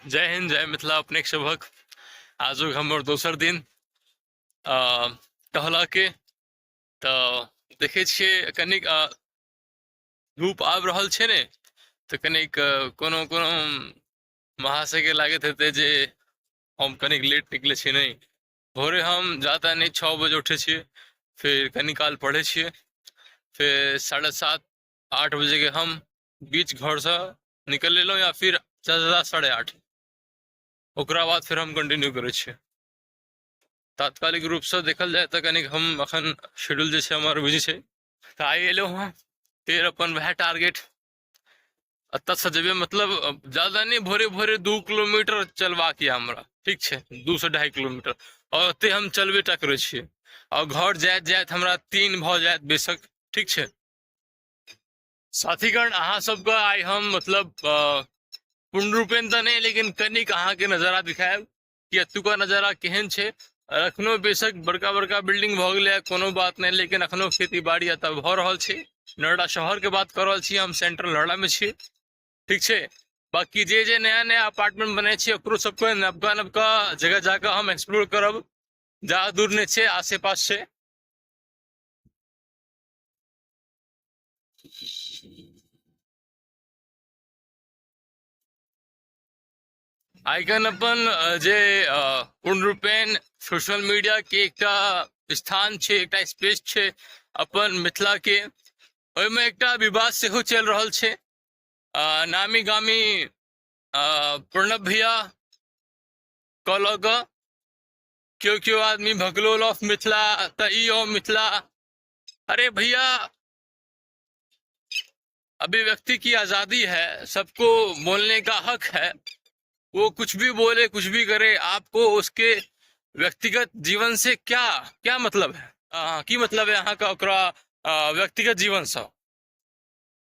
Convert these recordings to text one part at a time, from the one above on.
जय हिंद जय मिथिला अपने सभक आजुक हमर दोसर दिन टहलऽके। तऽ देखै छियै कनिक धूप आबि रहल छै ने, तऽ कनिक कोनो कोनो महाशयके लागैत हेतै जे हम कनिक लेट निकलै छी। नहि, भोरे हम जादा नहि 6 बजे उठै छियै, फेर कनि काल पढ़ै छियै, फेर 7:30 8 बजेके हम बीच घरसँ निकलि लेलहुँ, या फिर जादा 8:30। ओकरा बाद फेर हम कंटिन्यू करै छियै। तात्कालिक रूपसँ देखल जाय तऽ कनिक हम अखन शेड्यूल जे छै हमर बिजी छै। तऽ आइ एलहुँ हँ फेर अपन वएह टारगेट। एतऽसँ जेबै, मतलब ज्यादा नहि, भोरे भोरे 2 किलोमीटर चलबाक यऽ हमरा, ठीक छै? 2 से 2.5 किलोमीटर, आओर ओते हम चलबे टा करै छियै। आओर घर जाइत जाइत हमरा 3 भऽ जायत बेशक, ठीक छै? साथीगण, अहाँ सबके आइ हम मतलब पूर्ण रूपेण तऽ नहि, लेकिन कनिक अहाँके नजारा दिखायब कि एतुका नजारा केहन छै। एखनो बेशक बड़का बड़का बिल्डिंग भऽ गेलै, कोनो बात नहि, लेकिन एखनो खेती बाड़ी एतऽ भऽ रहल छै। नोएडा शहरके बात कऽ रहल छी हम, सेंट्रल नोएडामे छी, ठीक छै? बाकी जे जे नया नया अपार्टमेंट बनै छै, ओकरो सबके नबका नबका जगह जाकऽ हम एक्सप्लोर करब। ज्यादा दूर नहि छै, आसे पास छै। आइकन अपन जे पूर्ण रूपेण सोशल मीडिया के एकटा स्थान छै, एकटा स्पेस छै अपन मिथिला के, ओहिमे एकटा विवाद सेहो चलि रहल छै। नामी गामी प्रणब भैया कऽ लऽ कऽ केओ केओ आदमी भगलोल ऑफ मिथिला तऽ ई ऑफ मिथिला। अरे भैया, अभिव्यक्ति की आज़ादी है, सबको बोलने का हक है, वो कुछ भी बोले, कुछ भी करे, आपको उसके व्यक्तिगत जीवन से क्या क्या मतलब है? की मतलब है अहाँके ओकरा व्यक्तिगत जीवन से?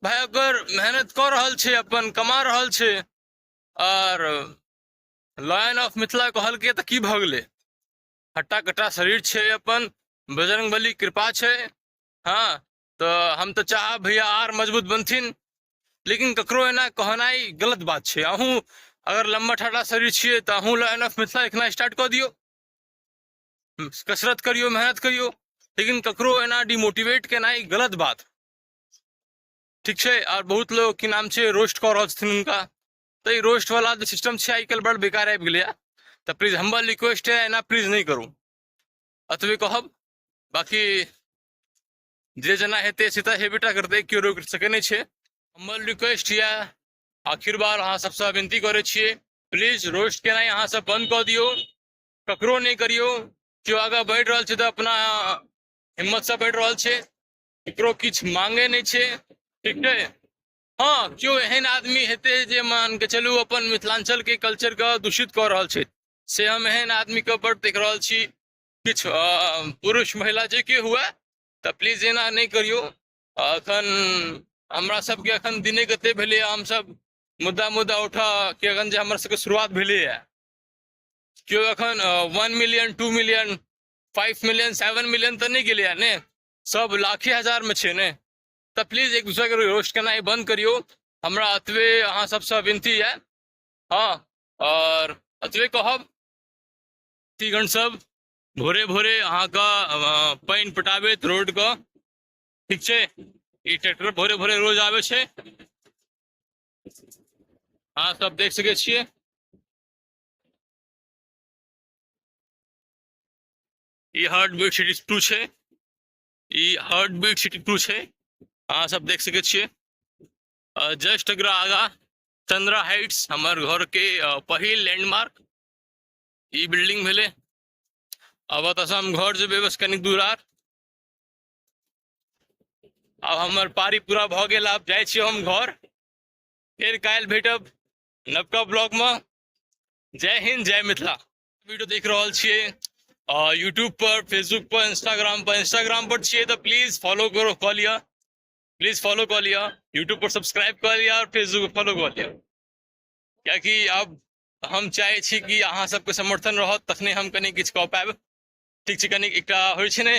भाई, अगर मेहनत कऽ रहल छै, अपन कमा रहल छै, और लायन ऑफ मिथिला कहलकै तऽ की भऽ गेलै? हट्टा कट्टा शरीर छै, अपन बजरंग बली कृपा छै। हँ, तऽ हम तऽ चाहब भैया आर मजबूत बनथिन, लेकिन ककरो एना कहनाइ गलत बात छै। अहूँ अगर लम्बा ठाटा शरीर छियै तऽ अहूँ लायन ऑफ मिथिला लिखना स्टार्ट कऽ दियौ, कसरत करियौ, मेहनत करियौ, लेकिन ककरो एना डिमोटिवेट केनाइ गलत बात, ठीक छै? आओर बहुत लोग की नाम छै रोस्ट कऽ रहल छथिन हुनका। तऽ ई रोस्ट वाला जे सिस्टम छै, आइ काल्हि बड़ बेकार आबि गेलैए। तऽ प्लीज, हम्बल रिक्वेस्ट है, एना प्लीज नहि करू, एतबे कहब। बाकी जे जेना हेतै से तऽ हेबे टा करतै, केओ रोकि सकै नहि छै। हम्बल रिक्वेस्ट यऽ, आखिर बार अहाँ सबसँ विनती करै छियै, प्लीज रोस्ट केनाइ अहाँ सब बन्द कऽ दियौ, ककरो नहि करियौ। केओ आगाँ बढ़ि रहल छै तऽ अपना हिम्मतसँ बढ़ि रहल छै, ककरो किछु मांगे नहि छै, ठीक छै? हँ, केओ एहन आदमी हेतै जे मान के चलू अपन मिथिलाञ्चलके कल्चरके दूषित कऽ रहल छै, से हम एहन आदमीके बड़ देख रहल छी, किछु पुरुष महिला जे केओ हुए, तऽ प्लीज एना नहि करियौ। एखन हमरा सबके एखन दिने कते भेलैए, हमसब मुद्दा मुद्दा उठा के एखन जे हमर सबके शुरुआत भेलैए, केओ एखन 1 million, 2 million, 5 million, 7 million तऽ नहि गेलैए ने, सब लाखे हजारमे छै ने। तऽ प्लीज एक दूसराके रोस्ट केनाइ बन्द करियौ। हमरा एतबे अहाँ सबसँ विनती यऽ। हँ, आओर एतबे कहब तीगण सब, भोरे भोरे अहाँके पानि पटाबैत रोडके, ठीक छै? ई ट्रैक्टर भोरे भोरे रोज आबै छै, अहाँ सब देख सकै छियै। ई हार्ट बीट सिटी 2 छै, ई हार्ट बीट सिटी 2 छै, अहाँ सब देख सकै छियै। जस्ट एकरा आगा चंद्रा हाइट्स, हमर घर के पहिल लैंडमार्क ई बिल्डिंग भेलै। अब एतऽसँ हम घर जेबै, बस कनिक दूर आर। आब हमर पारी पूरा भऽ गेल, आब जाइ छी हम घर। फेर काल्हि भेटब नवका ब्लॉग में। जय हिंद, जय मिथिला। वीडियो देख रहल छियै यूट्यूब पर, फेसबुक पर, इंस्टाग्राम पर, इंस्टाग्राम पर छियै तऽ प्लीज फॉलो करो, कऽ लिअ, प्लीज फॉलो कऽ लिअ, यूट्यूब पर सब्सक्राइब कऽ लिअ और फेसबुक पर फॉलो कऽ लिअ, कियाकि आब हम चाहै छी कि अहाँ सबके समर्थन रहत तखने हम कनि किछु कऽ पायब, ठीक छै? कनि एकटा होइ छै ने,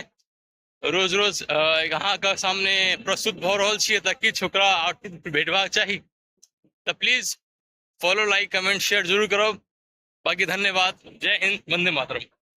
रोज रोज अहाँके सामने प्रस्तुत भऽ रहल छियै तऽ किछु ओकरा आउटपुट भेटबाक चाही। तऽ please follow, like, comment, share जरूर करो। बाकी धन्यवाद। जय हिंद, वंदे मातरम।